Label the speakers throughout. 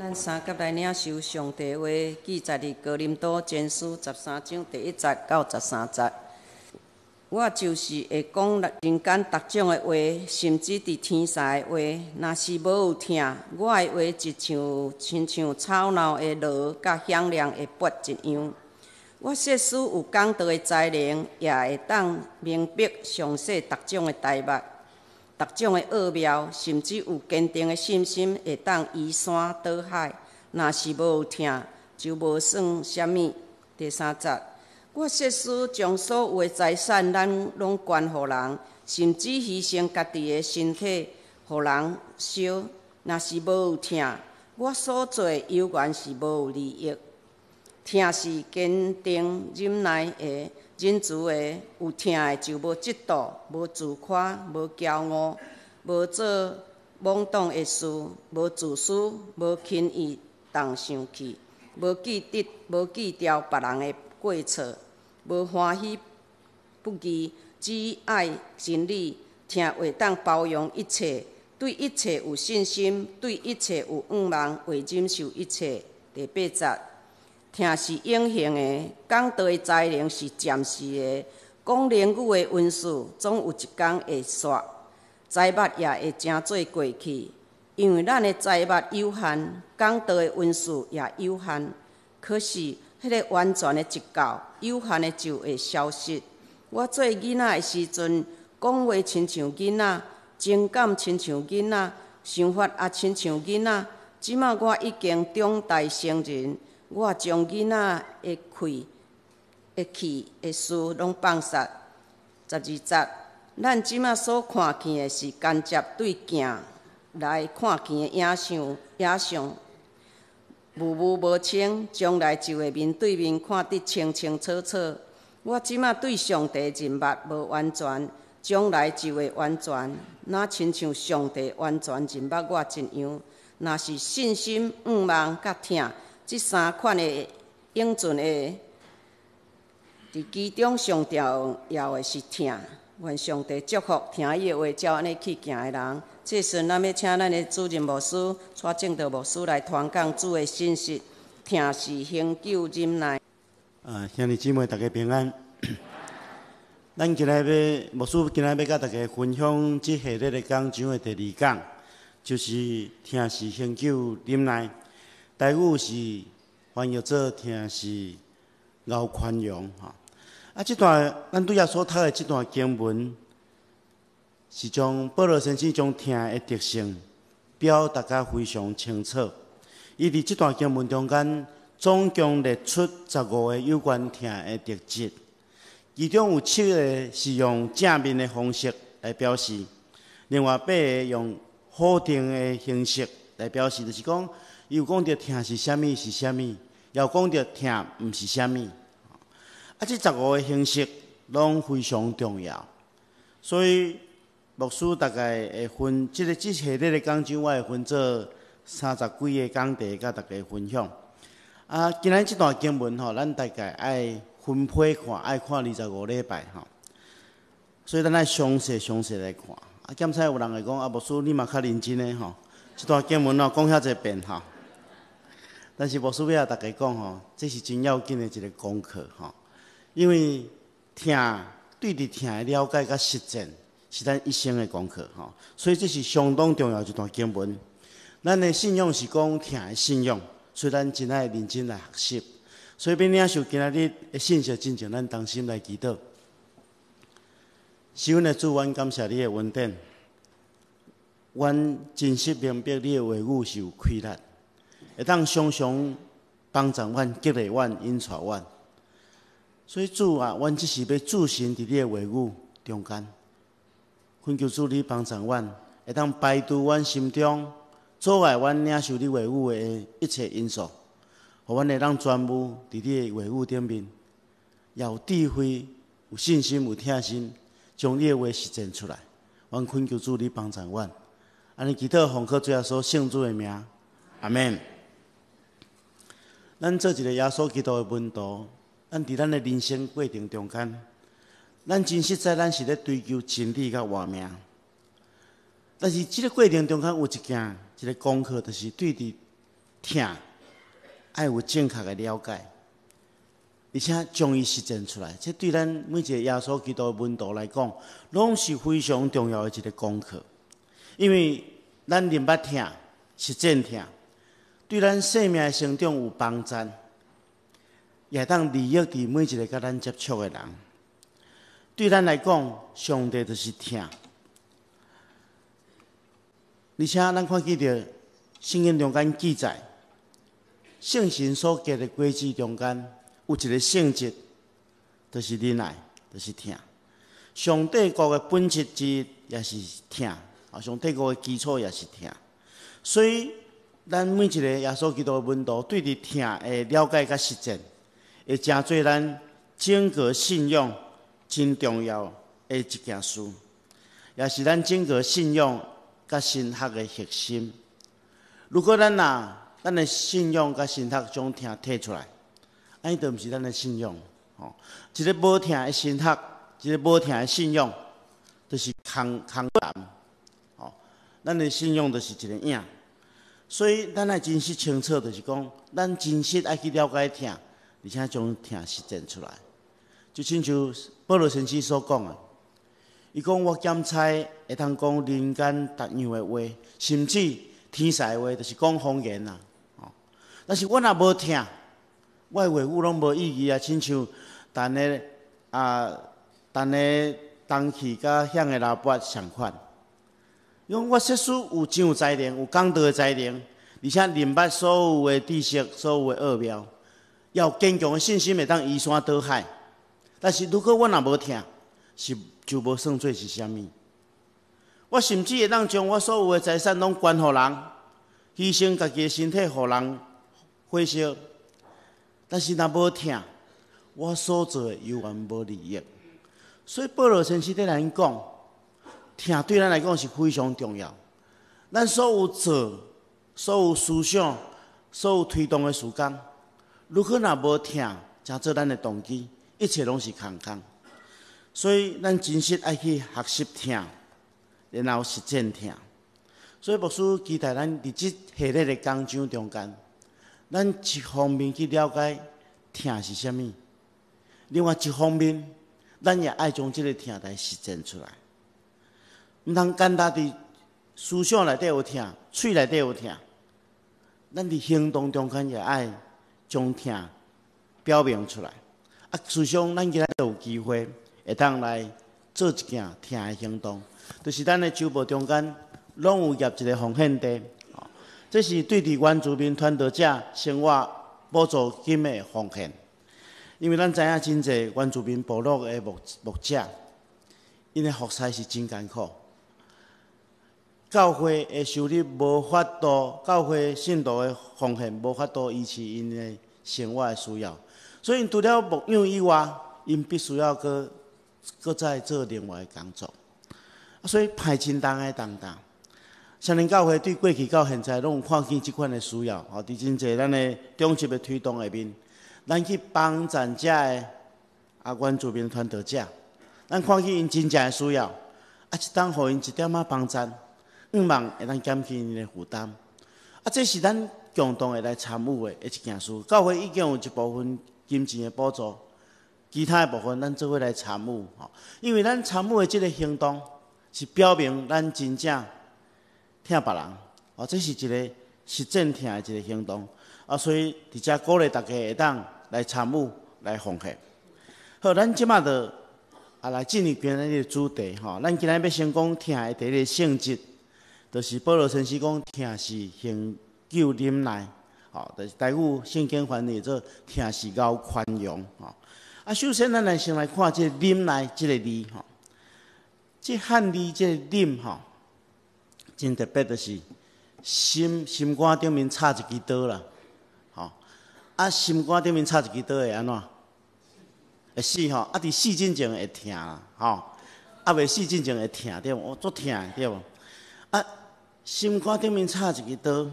Speaker 1: 咱三佮來領受上帝話，記載佇哥林多前書13章第1節到13節。我就是會講人間逐種的話，甚至佇天使的話。若是無有疼，我的話就像親像吵鬧的鑼佮響亮的鈸一樣。我即使有講道的才能，也會當明白詳細逐種的題目、逐種的奧妙，甚至有堅定的信心，會當移山倒海。若是無有疼，就無算啥物。第三節，我即使將所有的財產咱攏捐予人，甚至犧牲家己的身體予人燒，若是無有疼，我所做的猶原是無有利益。疼是堅定忍耐的、仁慈的，有疼的就無嫉妒、無自誇、無驕傲、無做莽動的事、無自私、無輕易動生氣、無記得、無記牢別人的過錯，無歡喜不義，只愛真理。疼會當包容一切，對一切有信心，對一切有盼望，會忍受一切。第八節，疼是永恆的，講道的才能是暫時的，講靈語的恩賜總有一工會煞，才捌也會成做過去。因為咱的才捌有限，講道的恩賜也有限。可是，彼个完全的一到，有限的就會消失。我做囡仔的時陣，講話親像囡仔，情感親像囡仔，想法也親像囡仔。這馬我已經長大成人，我將囡仔的氣、的氣的事攏放殺。12節，咱這馬所看見的是間接對鏡來看見的影像，影像霧霧無清，將來就會面對面看得清清楚楚。我這馬對上帝認捌無完全，將來就會完全，若親像上帝完全認捌我一樣。若是信心、盼望佮疼，這三款的永存的，佇其中上重要的是疼。願上帝祝福聽伊的話，照按呢去行的人。這時陣，咱欲請咱的主任牧師蔡正道牧師來傳講主的信息。疼是恆久忍耐。
Speaker 2: 啊，兄弟姊妹，大家平安。咱今仔欲牧師今仔欲佮大家分享這系列的講章的第二講，就是疼是恆久忍耐。台語是翻譯做疼是饒寬容，吼。啊，這段咱拄才所讀的這段經文，是將保羅先生將疼的特性表達甲非常清楚。伊佇這段經文中間，總共列出15個有關疼的特質，其中有七個是用正面的方式來表示，另外八個用否定的形式來表示，就是講，伊有講著疼是啥物是啥物，也有講著疼毋是啥物。啊，這15個形式攏非常重要，所以牧師大概會分這個這系列的講章，我會分做30幾个講題，佮大家分享。啊，今仔這段經文吼，咱大概愛分批看，愛看25禮拜吼，所以咱愛詳細詳細來看。啊，檢查有人會講啊，牧師你嘛較認真的吼，這段經文哦講遐濟遍吼，但是牧師欲共大家講吼，這是真要緊的一个功課吼。因為疼對佇疼的了解佮實踐，是咱一生的功課吼，所以這是相當重要一段經文。咱的信仰是講疼的信仰，所以咱真愛認真來學習。所以欲領受今仔日的信息進前，咱同心來祈禱。是阮的主，阮感謝你的恩典，阮真實明白你的話語是有氣力，會當常常幫助阮、激勵阮、引帶阮。所以主啊，阮只是欲駐身佇你的話語中間，懇求主你幫助阮，會當排除阮心中阻礙阮領受你話語的一切因素，予阮會當專注佇你的話語頂面，也有智慧、有信心、有疼心，將你的話實踐出來。阮懇求主你幫助阮，按呢祈禱奉靠主耶穌聖子的名，阿們。咱做一个耶穌基督的門徒，咱佇咱的人生過程中間，咱真實在，咱是咧追求真理佮活命。但是這个過程中間有一件，一个功課，就是對佇疼疼愛有正確的了解，而且將伊實踐出來。這對咱每一個耶穌基督的門徒來講，攏是非常重要的一个功課。因為咱明捌疼、實踐疼，對咱生命的成長有幫助，也會當利益佇每一个佮咱接觸的人。對咱來講，上帝就是疼。而且咱看見著聖經中間記載，聖神所結的果子中間有一个性質，就是忍耐，就是疼。上帝國的本質之一也是疼，啊，上帝國的基礎也是疼。所以，咱每一个耶穌基督的門徒，對佇疼的了解佮實踐，會成做咱整個信仰真重要的一件事，也是咱整個信仰佮神學的核心。如果咱若咱的信仰佮神學將疼提出來，按呢就毋是咱的信仰。吼，一个無疼的神學，一个無疼的信仰，就是空空談。吼，咱的信仰就是一个影。所以，咱愛真實清楚，就是講，咱真實愛去了解疼，而且將疼實踐出來。就親像保羅先生所講的，伊講我檢猜會通講人間逐樣的話，甚至天使的話，就是講方言啦。但是我若無疼，我的話語攏無意義啊！親像彈的啊，彈的銅器佮響的鑼鈸相款。伊講我即使有真有才能，有講道的才能，而且明捌所有的知識、所有的奧妙，也有堅強的信心，會當移山倒海。但是如果我若無疼，是就無算做是啥物。我甚至會當將我所有的財產攏捐予人，犧牲家己的身體予人火燒。但是若無疼，我所做的猶原無利益。所以保羅先生佇咱講，疼對咱來講是非常重要。咱所有做、所有思想、所有推動的事工，如果若無疼，成做咱的動機，一切攏是空空。所以咱真實愛去學習疼，然後實踐疼。所以牧師期待咱佇這系列的講章中間，咱一方面去了解疼是啥物，另外一方面，咱也愛將這个疼來實踐出來。毋通簡單佇思想內底有疼，喙內底有疼，咱佇行動中間也愛將疼表明出來。啊，事實上，咱今仔有機會會當來做一件疼的行動，就是咱的周報中間攏有挾一个奉獻袋，這是對佇原住民傳道者生活補助金的奉獻。因為咱知影真濟原住民部落的牧者，𪜶的服侍是真艱苦。教會的收入無法度，教會信徒的奉獻無法度維持𪜶的生活的需要，所以除了牧養以外，𪜶必須要閣閣再做另外的工作，所以排真重的重擔。雙連教會對過去到現在，攏有看見這款的需要，吼，佇真濟咱的長執的推動下面，咱去幫贊遮的原住民傳道者，咱看見𪜶真正的需要，啊，會當予𪜶一點仔幫贊，向望會當減輕𪜶的負擔。啊，這是咱共同會來參與的一件事。教會已經有一部分金錢的補助，其他的部分咱做伙來參與。吼，因為咱參與的這个行動，是表明咱真正疼別人。哦，這是一个實踐疼的一个行動。啊，所以佇遮鼓勵大家會當來參與、來奉獻。好，咱這馬就來進入今日的主題吼。咱今日欲先講疼的第一个性質，就是保羅先生講疼是恆久忍耐，吼，就是台語聖經翻譯做疼是𠢕寬容，吼。啊，首先咱來先來看這个忍耐這个字，吼。這漢字這个忍吼，真特別，就是心肝頂面插一支刀啦，吼。啊，心肝頂面插一支刀會按怎？會死吼！啊，佇死進前會疼啦，吼。啊，未死進前會疼對無？哦，足疼的對無？啊，心肝頂面插一支刀，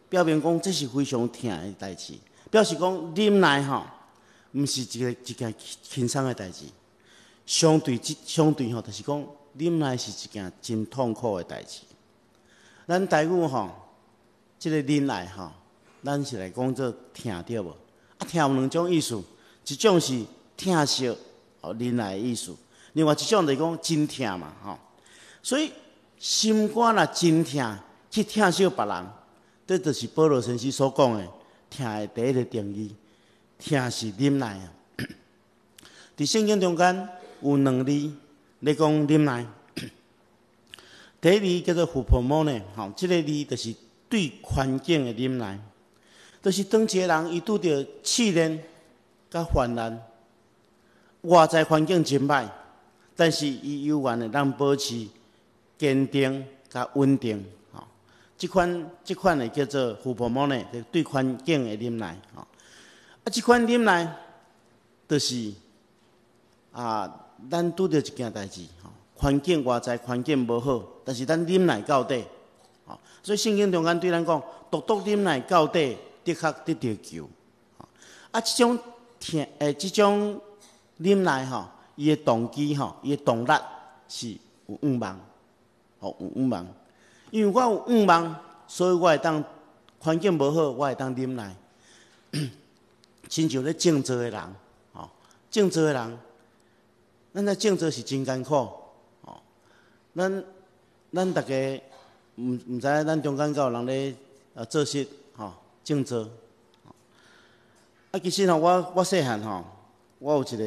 Speaker 2: 表明講這是非常疼的代誌，表示講忍耐吼，毋是一件輕鬆的代誌。相對吼，就是講忍耐是一件真痛苦的代誌。咱台語吼，這个忍耐吼，咱是來講做疼對無？啊，疼有兩種意思，一種是疼惜哦忍耐的意思，另外一種就是講真疼嘛吼。所以心肝若真疼去疼惜別人，這就是保羅先生所講的疼的第一个定義。疼是忍耐啊！佇聖經中間有兩字咧講忍耐，第一字叫做 hupomone，吼，這个字就是對環境的忍耐，就是當一个人伊拄著試煉佮患難，外在環境真歹，但是伊猶原會當保持堅定佮穩定，吼，這款的叫做 hupomone，就對環境的忍耐，吼。啊，這款忍耐，就是啊，咱拄著一件代誌，吼，環境外在環境無好，但是咱忍耐到底，吼，所以聖經中間對咱講，獨獨忍耐到底，的確得著救。啊，這種疼，這種忍耐吼，伊的動機吼，伊的動力是有向望，吼，有向望。因為我有向望，所以我會當環境無好，我會當忍耐。親像咧種稻的人，吼，種稻的人，咱咧種稻是真艱苦，吼，咱逐家毋知影咱中間敢有人咧做穡，吼，種稻。啊，其實吼，我細漢吼，我有一个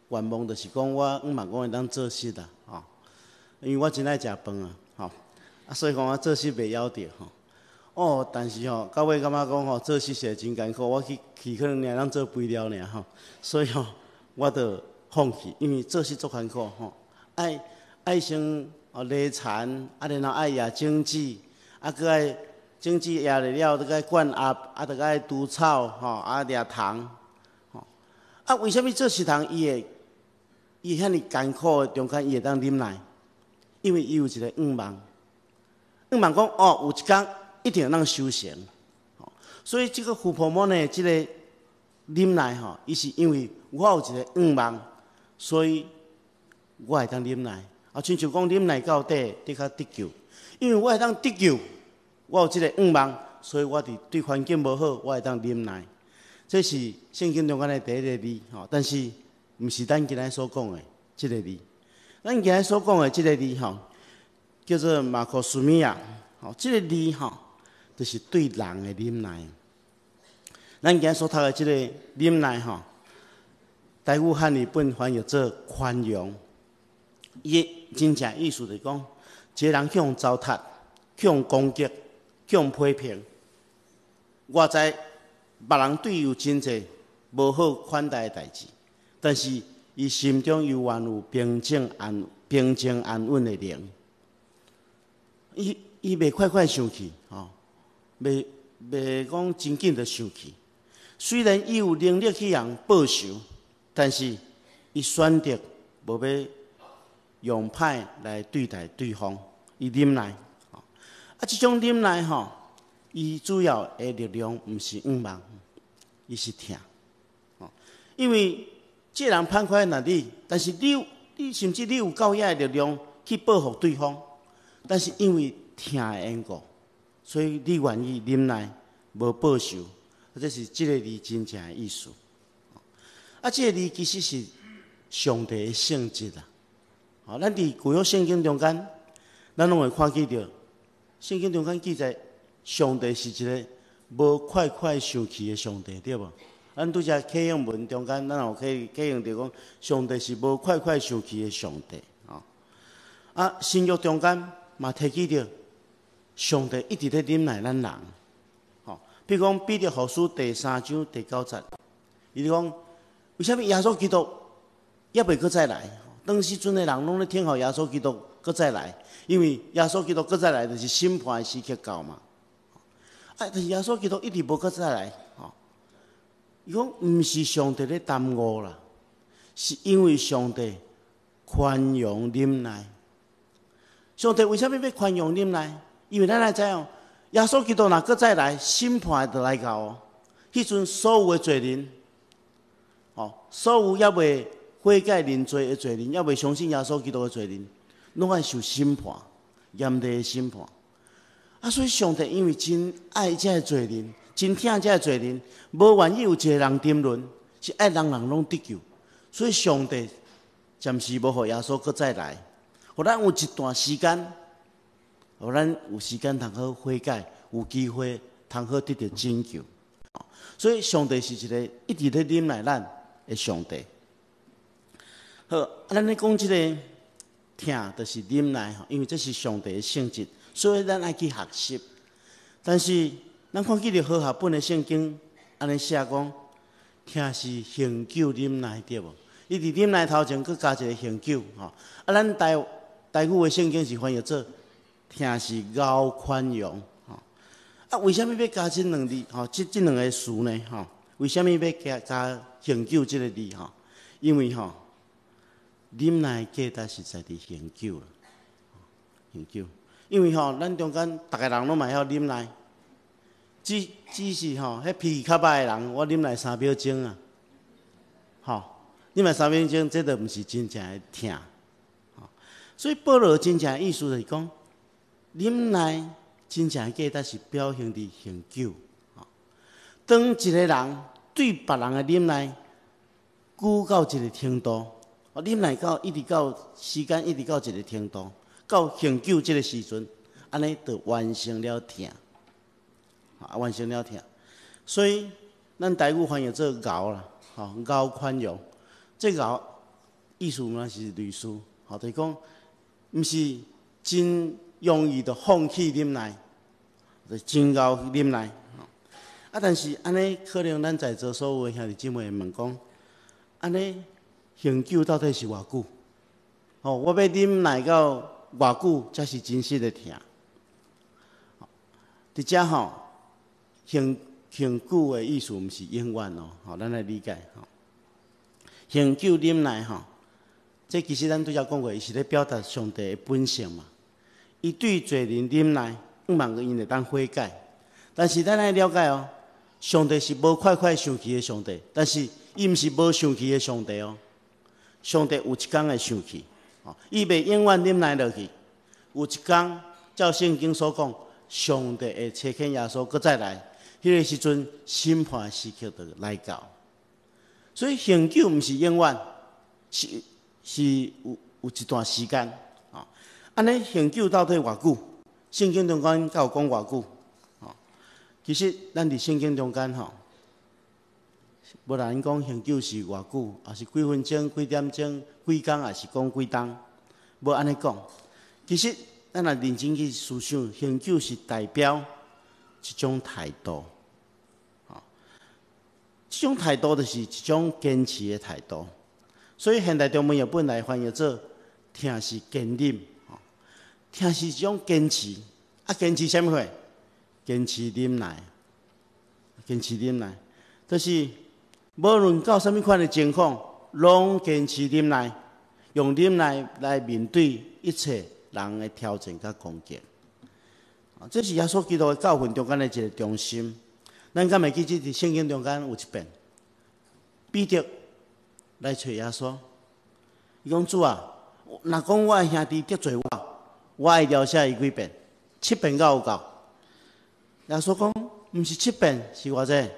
Speaker 2: 願望，就是講我向望講會當做穡啦，吼，因為我真愛食飯啊，吼，啊，所以講我做穡袂枵著，吼。哦，但是吼，到尾感覺講吼，做穡是真艱苦，我去可能爾當做肥料爾吼，所以吼，我就放棄，因為做穡足艱苦吼，愛先哦犁田，啊然後愛掖種子，啊閣愛種子掖落了，閣愛灌壓，啊閣愛除草吼，啊掠蟲，吼，啊為啥物做穡人伊會伊遐爾艱苦的中間伊會當忍耐？因為伊有一个向望，向望講哦，有一工一定會當收成，所以這个 hupomone，這个忍耐吼，伊是因為我有一个向望，所以我會當忍耐。啊，親像講忍耐到底，的確得救。因為我會當得救，我有這个向望，所以我佇對環境無好，我會當忍耐。這是聖經中間的第一个字吼，但是毋是咱今仔所講的這个字。咱今仔所講的這个字吼，叫做 makrothumia。吼，這个字吼，就是對人的忍耐。咱今仔所讀的這个忍耐吼，台語漢語本翻譯做寬容。伊的真正意思就是講，一个人去予糟蹋、去予攻擊、去予批評，外在別人對伊有真濟無好款待的代誌，但是伊心中猶原有平靜安穩的靈。伊袂快快生氣，吼，袂講真緊就生氣。雖然伊有能力去予報仇，但是伊選擇無欲用歹來對待對方，伊忍耐。啊，這種忍耐吼，伊主要的力量毋是向望，伊是疼。因為這人歹看待你，但是你甚至你有夠遐的力量去報復對方，但是因為疼的緣故，所以你願意忍耐，無報仇，這是這个字真正的意思。啊，這个字其實是上帝的性質啊。好，咱佇舊約聖經中間，咱攏會看見著聖經中間記載，上帝是一个無快快生氣的上帝，對無？咱拄才啟應文中間，咱有啟應著講，上帝是無快快生氣的上帝。啊，新約中間嘛提起著，上帝一直咧忍耐咱人。吼，比如講彼得後書第三章第九節，伊就講，為啥物耶穌基督猶未閣再來？當時陣的人攏咧等候耶穌基督閣再來，因為耶穌基督閣再來就是審判的時刻到嘛。啊，但是耶穌基督一直無閣再來，吼。伊講毋是上帝咧耽誤啦，是因為上帝寬容忍耐。上帝為啥物欲寬容忍耐？因為咱愛知影，耶穌基督若閣再來，審判就來到哦。彼陣所有的罪人，哦，所有猶未悔改認罪的罪人，猶未相信耶穌基督的罪人，攏愛受審判，嚴厲的審判。啊，所以上帝因為真愛這个罪人，真疼這个罪人，無願意有一个人沉淪，是愛人人攏得救。所以上帝暫時無予耶穌閣再來，予咱有一段時間，予咱有時間通好悔改，有機會通好得著拯救。所以上帝是一个一直咧忍耐咱的上帝。好，咱咧講這个疼，就是忍耐吼，因為這是上帝的性質，所以咱愛去學習。但是咱看見著和合本的聖經，按呢寫講，疼是恆久忍耐，對無？伊佇忍耐頭前閣加一個恆久吼。啊，咱台台語的聖經是翻譯做疼是饒寬容吼。啊，為啥物欲加這兩字吼？這兩个詞呢？吼？為啥物欲加加恆久這个字吼？因為吼，忍耐價值實在佇恆久啦，恆久。因為吼，咱中間逐个人攏嘛會曉忍耐，只是吼，彼脾氣較歹的人，我忍耐3秒鐘啊，吼，忍耐三秒鐘，這就毋是真正的疼。吼，所以保羅真正的意思就是講，忍耐真正的價值是表現佇恆久。吼，當一个人對別人的忍耐久到一个程度，忍耐到一直到時間一直到一个程度，到恆久這个時陣，按呢就完成了疼，啊，完成了疼。所以咱台語翻譯做饒啦，吼，饒寬容。這饒意思嘛是類似，吼，就是講，毋是真容易就放棄忍耐，就真𠢕忍耐。啊，但是按呢，可能咱在座所有的兄弟姊妹會問講，按呢恆久到底是偌久？吼，我欲忍耐到偌久才是真實的疼？佇遮吼，恆恆久的意思毋是永遠哦，吼，咱來理解吼。恆久忍耐吼，這其實咱拄才講過，伊是咧表達上帝的本性嘛。伊對罪人忍耐，向望𪜶會當悔改。但是咱愛了解哦，上帝是無快快生氣的上帝，但是伊毋是無生氣的上帝哦。上帝有一工會生氣，吼，伊袂永遠忍耐落去。有一工，照聖經所講，上帝會差遣耶穌閣再來，彼个時陣審判時刻就來到。所以恆久毋是永遠，是有一段時間。啊，按呢恆久到底偌久？聖經中間敢有講偌久？吼，其實咱佇聖經中間吼，無人講恆久是偌久，抑是幾分鐘、幾點鐘、幾工，抑是講幾冬，無按呢講。其實咱若認真去思想，恆久是代表一種態度。這種態度就是一種堅持的態度。所以現代中文譯本來翻譯做疼是堅忍，疼是一種堅持。啊，堅持啥物貨？堅持忍耐，堅持忍耐，就是無論到啥物款的情況，攏堅持忍耐，用忍耐來面對一切人的挑戰佮攻擊。啊，這是耶穌基督的教訓中間的一个中心。咱敢會記得佇聖經中間有一遍，彼得來揣耶穌，伊講主啊，若講我的兄弟得罪我，我愛饒赦伊幾遍？七遍敢有夠？耶穌講，毋是七遍，是偌濟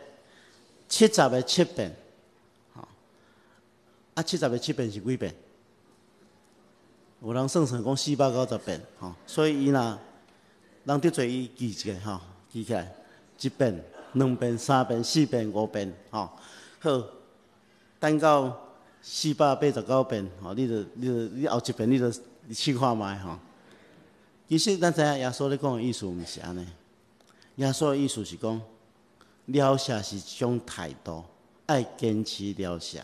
Speaker 2: ？70个七遍。吼，啊，七十个七遍是幾遍？有人算算講490遍，吼，所以伊若人得罪伊，記一下吼，記起來，一遍、兩遍、三遍、四遍、五遍，吼，好，等到489遍，吼，你就你後一遍你就你試看覓吼。其實咱知影耶穌咧講的意思毋是按呢，耶穌的意思是講，饒赦是一種態度，愛堅持饒赦。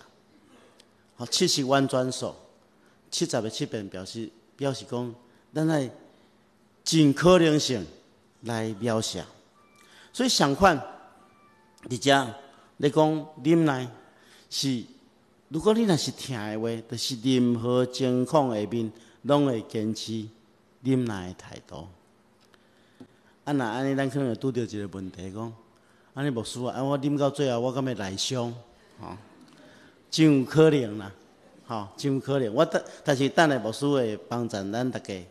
Speaker 2: 好，七是婉轉數，70个七遍表示講，咱愛盡可能性來饒赦。所以相款，佇遮咧講忍耐是，如果你若是疼的話，就是任何情況下面，攏會堅持忍耐的態度。啊，若按呢，咱可能會拄著一个問題，講，按呢牧師啊，啊我忍到最後，我敢會內傷？吼，真有可能啦，吼，真有可能。我等，但是等下牧師會幫助咱大家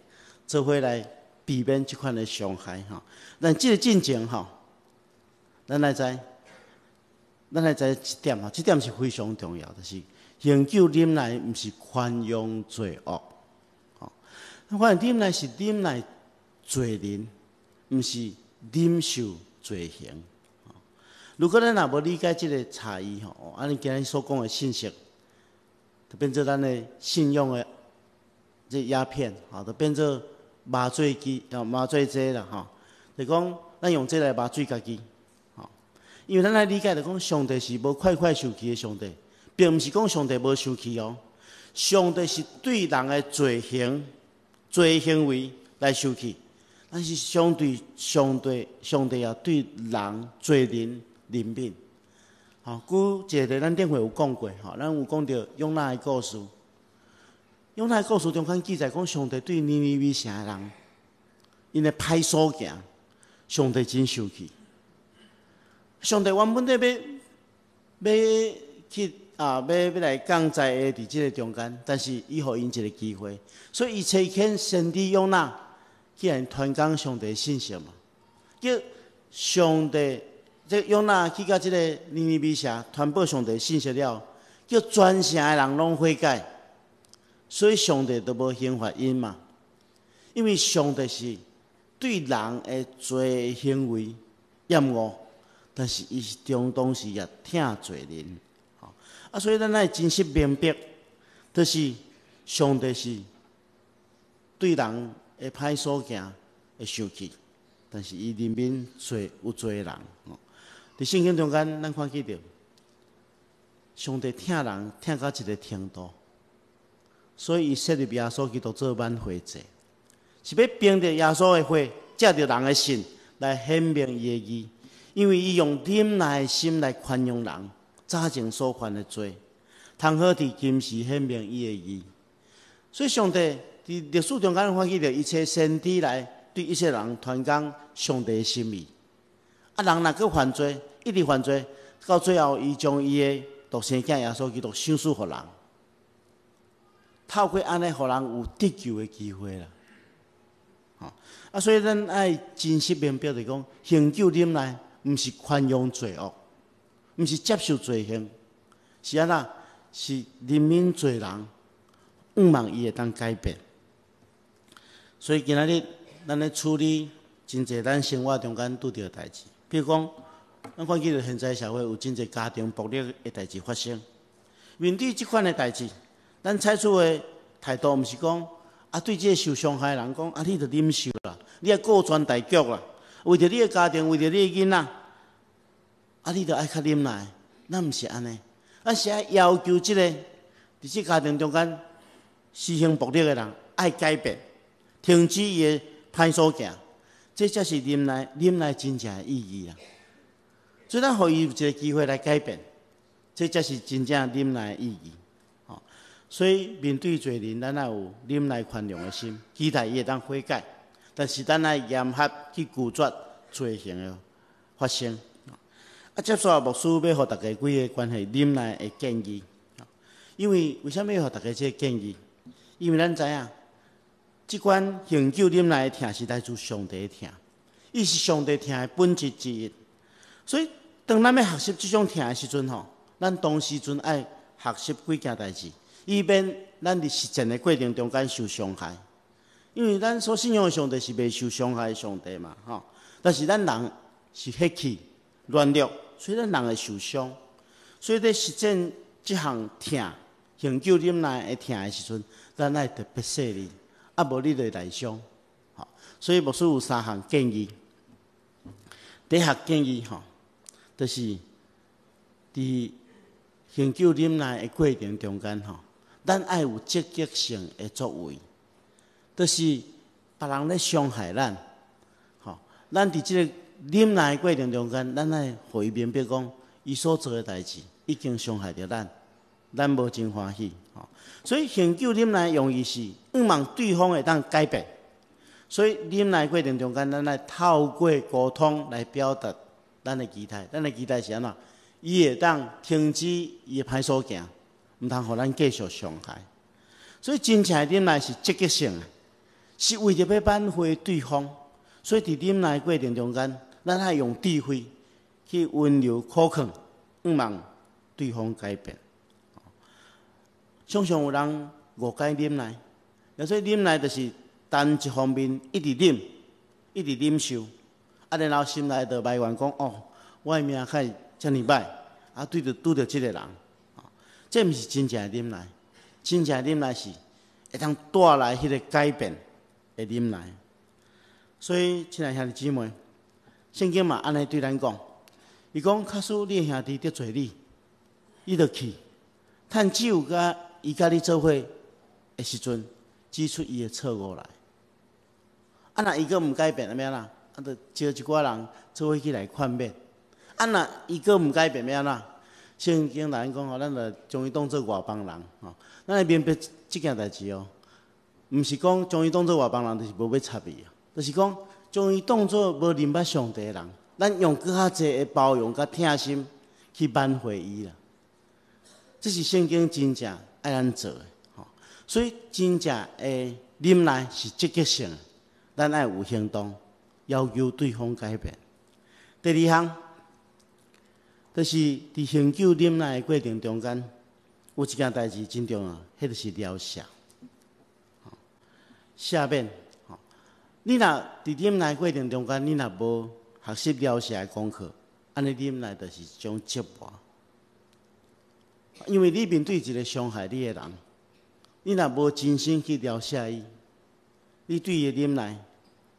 Speaker 2: 做伙來避免這款的傷害，吼。咱這个進前吼，咱愛知一點吼，這點是非常重要，就是恆久忍耐，毋是寬容罪惡。吼，反正忍耐是忍耐罪人，毋是忍受罪行。如果咱若無理解這个差異吼，按呢今日所講的信息，就變做咱的信仰的這鴉片，吼，就變做麻醉劑、麻醉劑啦，吼。就講咱用這來麻醉家己，吼。因為咱愛理解就講，上帝是無快快受氣的上帝，並毋是講上帝無受氣哦。上帝是對人的罪行、罪行為來受氣，但是相對上帝，上帝也對人罪人憐憫。吼，舉一個例，咱頂回有講過，吼，咱有講著約拿的故事。約拿的故事中間記載講，上帝對尼尼微城的人，𪜶的歹所行，上帝真生氣。上帝原本咧欲欲去啊，欲欲來降災禍佇這个中間，但是伊予𪜶一个機會，所以伊差遣先知約拿去予𪜶傳講上帝信息嘛，叫上帝。這約拿去到這个尼尼微城傳報上帝信息了，叫全城的人攏悔改，所以上帝都無刑罰𪜶嘛。因為上帝是對人的罪行為厭惡，但是伊是中當時也疼罪人。啊，所以咱愛真實明白，就是上帝是對人的歹所行會生氣，但是伊憐憫罪有罪的人。佇聖經中間，咱看見著上帝疼人疼到一个程度，所以伊設立耶穌基督做挽回祭，是欲憑著耶穌的血，藉著人的信來顯明伊的義，因為伊用忍耐的心來寬容人早前所犯的罪，通好佇今時顯明伊的義。所以上帝佇歷史中間看見著伊差先知來對一些人傳講上帝的心意。啊，人若閣犯罪，一直犯罪，到最後，伊將伊的獨生囝耶穌基督賞賜予人，透過按呢，予人有得救的機會啦。吼，啊，所以咱愛真實明白，就講恆久忍耐，毋是寬容罪惡，毋是接受罪行，是按怎？是憐憫罪人，向望伊會當改變。所以今仔日咱咧處理真濟咱生活中間拄著的代誌，比如講，咱看見著現在社會有真濟家庭暴力的代誌發生。面對這款的代誌，咱採取的態度毋是講啊，對這个受傷害的人講啊，你著忍受啦，你愛顧全大局啦，為著你的家庭，為著你的囡仔，啊，你著愛較忍耐。咱毋是按呢，咱是愛要求這个佇這家庭中間施行暴力的人愛改變，停止伊的歹所行，這才是忍耐，忍耐真正的意義啦。所以咱予伊有一个機會來改變，這才是真正忍耐的意義。吼，所以面對罪人，咱愛有忍耐寬容的心，期待伊會當悔改。但是咱愛嚴厲去拒絕罪行的發生。啊，接續牧師欲予大家幾个關係忍耐的建議。因為為啥物欲予大家這个建議？因為咱知影，這款恆久忍耐的疼是來自上帝的疼，伊是上帝疼的本質之一。所以，當咱欲學習這種疼的時陣吼，咱同時陣愛學習幾件代誌，以免咱佇實踐的過程中間受傷害。因為咱所信仰的上帝是袂受傷害的上帝嘛，吼。但是咱人是血氣軟弱，所以咱人會受傷。所以佇實踐這項疼、恆久忍耐的疼的時陣，咱愛特別細膩，啊無你就會內傷。吼，所以牧師有三項建議。第一項建議吼，就是佇恆久忍耐的過程中間吼，咱愛有積極性的作為，就是別人咧傷害咱，吼，咱佇這个忍耐的過程中間，咱愛予伊明白講，伊所做的代誌已經傷害著咱，咱無真歡喜，吼。所以恆久忍耐用意是向望對方會當改變，所以忍耐過程中間，咱愛透過溝通來表達咱的期待，咱的期待是按怎？伊會當停止伊的歹所行，毋通予咱繼續傷害。所以真正的忍耐是積極性的，是為著欲挽回對方。所以佇忍耐過程中間，咱愛用智慧去去溫柔苦勸，向望對方改變。常常有人誤解忍耐，所以忍耐就是單一方面一直忍，一直忍受，啊，然後心內就埋怨講：哦，我的命較會遮爾歹，啊，對著拄著這個人，這毋是真正的忍耐。真正的忍耐是會當帶來彼個改變的忍耐。所以，親愛兄弟姊妹，聖經嘛按呢對咱講，伊講假使你的兄弟得罪你，你就去，趁只有佮伊佮你做伙的時陣，指出伊的錯誤來。啊，若伊閣毋改變，按怎？啊，就招一寡人做伙去來勸勉。啊，若伊閣毋改變，按怎？聖經來講吼，咱就將伊當做外邦人吼。咱愛明白這件代誌哦，毋是講將伊當做外邦人，就是無欲插伊啊。就是講將伊當做無認捌上帝的人，咱用閣較濟的包容佮疼心去挽回伊啦。這是聖經真正愛咱做的吼。所以真正的忍耐是積極性的，咱愛有行動，要求對方改變。第二項，就是佇恆久忍耐的過程中間，有一件代誌真重要，彼就是饒赦、赦免。你若佇忍耐過程中間，你若無學習饒赦的功課，按呢忍耐就是一種折磨。因為你面對一個傷害你的人，你若無真心去饒赦伊，你對伊的忍耐，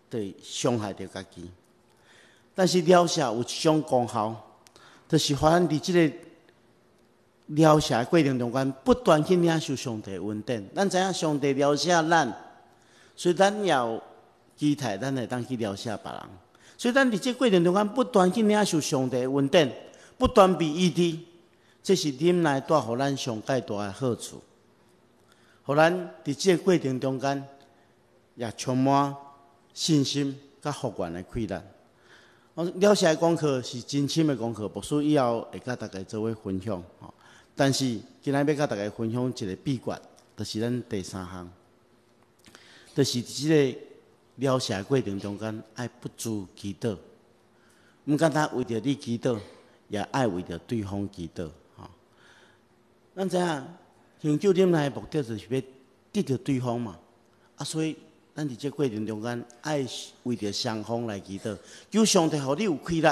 Speaker 2: 就會傷害著家己。但是饒赦有一種功效，就是予咱佇這个療赦的過程中間，不斷去領受上帝恩典。咱知影上帝饒赦咱，所以咱也有期待，咱會當去饒赦別人。所以咱佇這過程中間，不斷去領受上帝恩典，不斷被醫治，這是忍耐帶予咱上蓋大的好處。予咱佇這个過程中間，也充滿信心佮復原的氣力。療赦的功課是真深的功課，牧師以後會佮大家做伙分享。但是今仔欲佮大家分享一个秘訣，就是咱第三項，就是佇這个療赦的過程中間，愛不住祈禱，毋敢單為著你祈禱，也愛為著對方祈禱。咱知影，恆久忍耐的目的就是欲得著對方嘛。啊，所以咱佇這過程中間，愛為著雙方來祈禱，求上帝予你有氣力，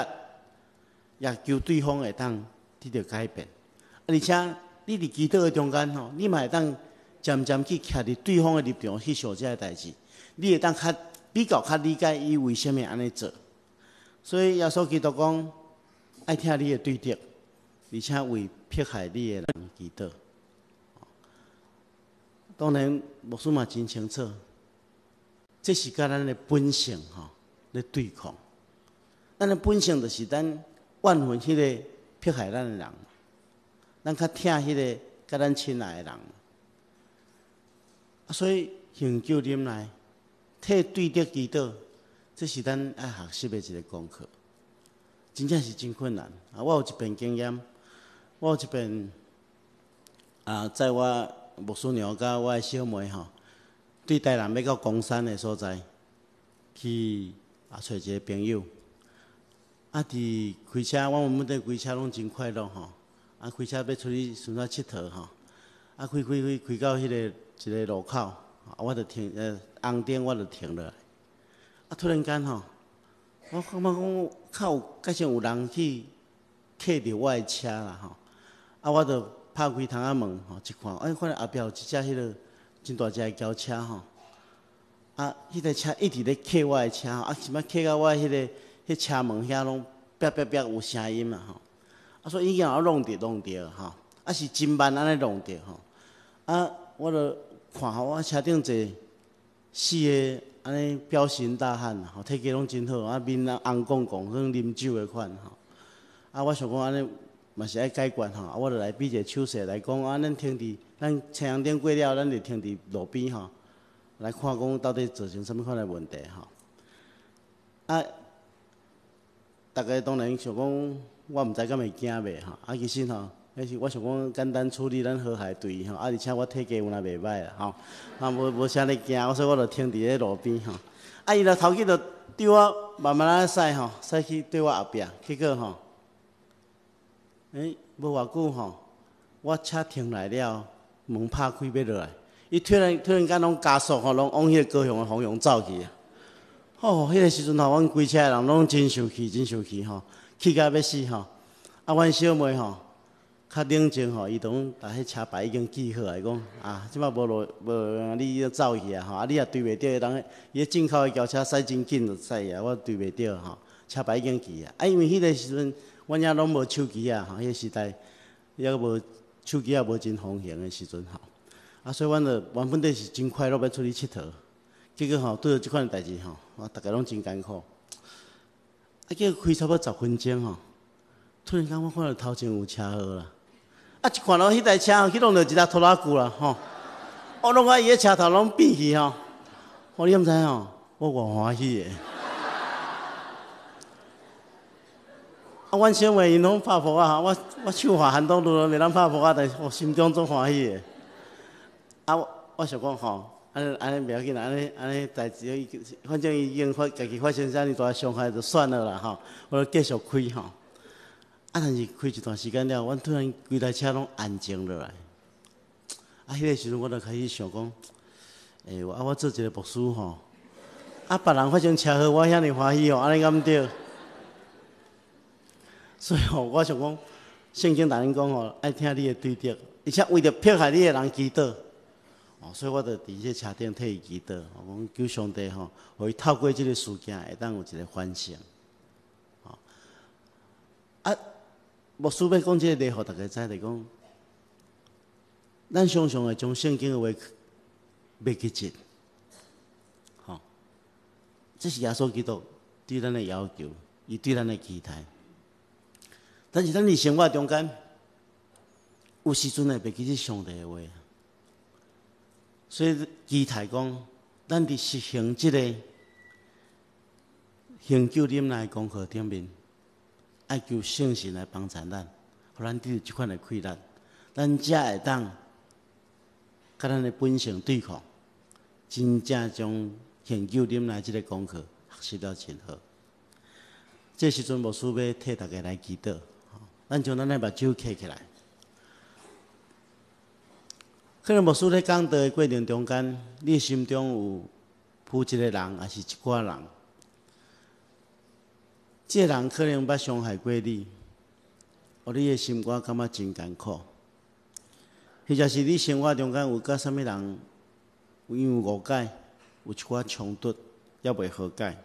Speaker 2: 也求對方會當得著改變。啊，而且你佇祈禱的中間吼，你嘛會當漸漸去徛佇對方的立場去想這个代誌，你會當較比較較理解伊為啥物按呢做。所以耶穌基督講，愛疼你的對敵，而且為迫害你的人祈禱。當然，牧師嘛真清楚，這是佮咱的本性吼咧對抗。咱的本性就是咱怨恨彼个迫害咱的人，咱較疼彼个佮咱親愛的人。啊，所以恆久忍耐，替對敵祈禱，這是咱愛學習的一个功課。真正是真困難。啊，我有一遍經驗，我有一遍啊，載我牧師娘佮我的小妹吼，對台南欲到岡山的所在去啊，揣一个朋友。啊，佇開車，阮們每開車攏真快樂吼。啊，開車欲出去順怎𨑨迌吼。啊，開開開開到彼個一个路口，啊，我就停，紅燈我就停落來。啊，突然間吼，我感覺講較有，較像有人去磕著我的車啦吼。啊，我就拍開窗仔門吼，一看，哎，看著後壁有一隻彼个真大隻的轎車吼。啊，彼台車一直咧磕我的車，啊，是欲磕到我彼个彼車門遐攏啪啪啪有聲音啊吼。啊，所以已經予我弄著弄著吼，啊是真慢按呢弄著吼。啊，我就看吼，我車頂坐四个按呢彪形大漢吼，體格攏真好，啊面啊紅摃摃，像啉酒的款吼。啊，我想講按呢嘛是愛解決吼，啊，我就來比一个手勢來講，啊，咱停佇咱青紅燈過了，咱就停佇路邊吼，來看講到底造成啥物款的問題吼。啊，逐家當然想講，我毋知敢會驚袂吼。啊，其實吼，彼是我想講簡單處理，咱和諧對吼。啊，而且我體格有若袂䆀啦吼，啊，無啥咧驚，所以我就停佇咧路邊吼。啊，伊就頭去就對我慢慢仔駛吼，駛去對我後壁，結果吼，欸，無偌久吼，我車停來了，門拍開欲落來，伊突然間攏加速吼，攏往彼個高雄的方向走去啊！吼，彼個時陣吼，阮規車的人攏真生氣，真生氣吼，氣甲欲死吼！啊，阮小妹吼較冷靜吼，伊就講共彼車牌已經記好啊，伊講啊，這擺無路無你就走去啊吼，啊你也追袂著，人伊進口的轎車駛真緊就駛啊，我追袂著吼，車牌已經記啊。啊，因為彼個時陣阮遮攏無手機啊，吼，彼個時代抑無手機也無真風行的時陣吼，啊，所以阮就原本底是真快樂欲出去𨑨迌，結果吼拄著這款代誌吼，我逐家攏真艱苦。啊，結果開差不多10分鐘吼，突然間我看著頭前有車禍啦！啊，一看到彼台車去弄著一隻拖拉機啦，吼！我攏甲伊的車頭攏變去吼，我你敢知吼？我偌歡喜的。啊，阮小妹𪜶攏拍噗仔，我手滑韓東路袂當拍噗仔，但是我心中足歡喜的。啊，我想講吼，按呢按呢袂要緊啦，按呢按呢代誌，反正伊已經發家己發生遮爾大傷害就算了啦吼，我就繼續開吼。啊！但是開一段時間了，阮突然規台車攏安靜落來。啊，彼個時陣我就開始想講，欸，啊，我做一個牧師吼，啊，別人發生車禍，我遐爾歡喜哦，按呢敢毋對？所以吼，我想講，聖經內面講吼，愛疼你的對敵，而且為著迫害你的人祈禱。哦，所以我就佇這個車頂替伊祈禱，我講求上帝吼，予伊透過這個事件會當有一個反省。吼，啊。牧師欲講這個例，予大家知，就講，咱常常會將聖經的話袂記得，吼，這是耶穌基督對咱的要求，伊對咱的期待。但是咱佇生活中間，有時陣會袂記得上帝的話，所以期待講，咱佇實行這個恆久忍耐功課頂面，愛求聖神來幫助咱，予咱得著這款的氣力，咱才會當佮咱的本性對抗，真正將恆久忍耐這個功課學習得真好。這時陣牧師欲替大家來祈禱，咱將咱的目睭閉起來。可能牧師咧講道的過程中間，你心中有浮一個人，抑是一寡人。這個人可能捌傷害過你，予你的心肝感覺真艱苦，或者是你生活中間有佮啥物人因為誤解，有一寡衝突，猶未和解，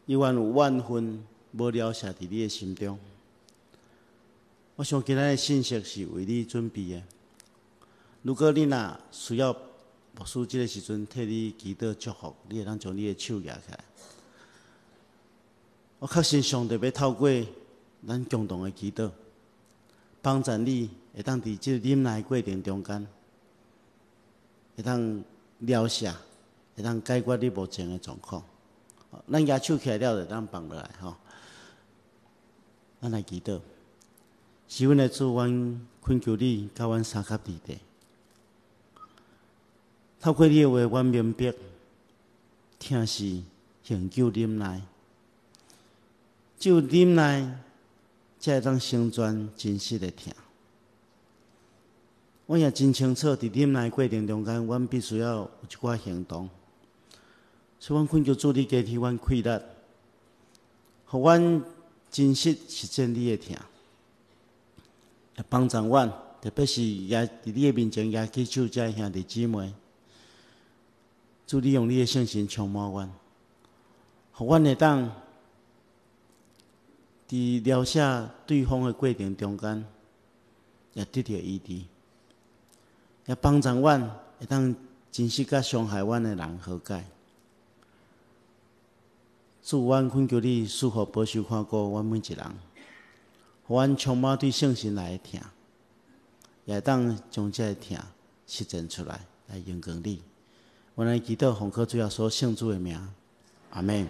Speaker 2: 猶原有怨恨無了捨佇你的心中。我想今仔的信息是為你準備的。如果你若需要牧師這個時陣替你祈禱祝福，你會當將你的手舉起來。我確信上帝欲透過咱共同的祈禱，幫助你會當佇這個忍耐過程中間，會當療赦，會當解決你目前的狀況。咱舉手起來了，就當放落來吼。咱來祈禱，是阮的主，阮懇求你，佮阮相佮佇地，透過你的話，阮明白，疼是恆久忍耐。只有忍耐，才會當成全真實的疼。阮也真清楚，佇忍耐過程中間，阮必須要有一寡行動。所以，阮懇求主你加添阮氣力，予阮真實實踐你的疼，也幫助阮，特別是也佇你的面前舉起手這兄弟姊妹，主你用你的聖神充滿阮，予阮會當佇療赦對方的過程中間，也得著醫治，也幫助阮會當真實佮傷害阮的人和解。主，阮懇求你賜福保守看顧阮每一人，予阮充滿對聖神來的疼，也會當將這個疼實踐出來，來榮光你。阮來祈禱奉靠主耶穌聖子的名，阿們。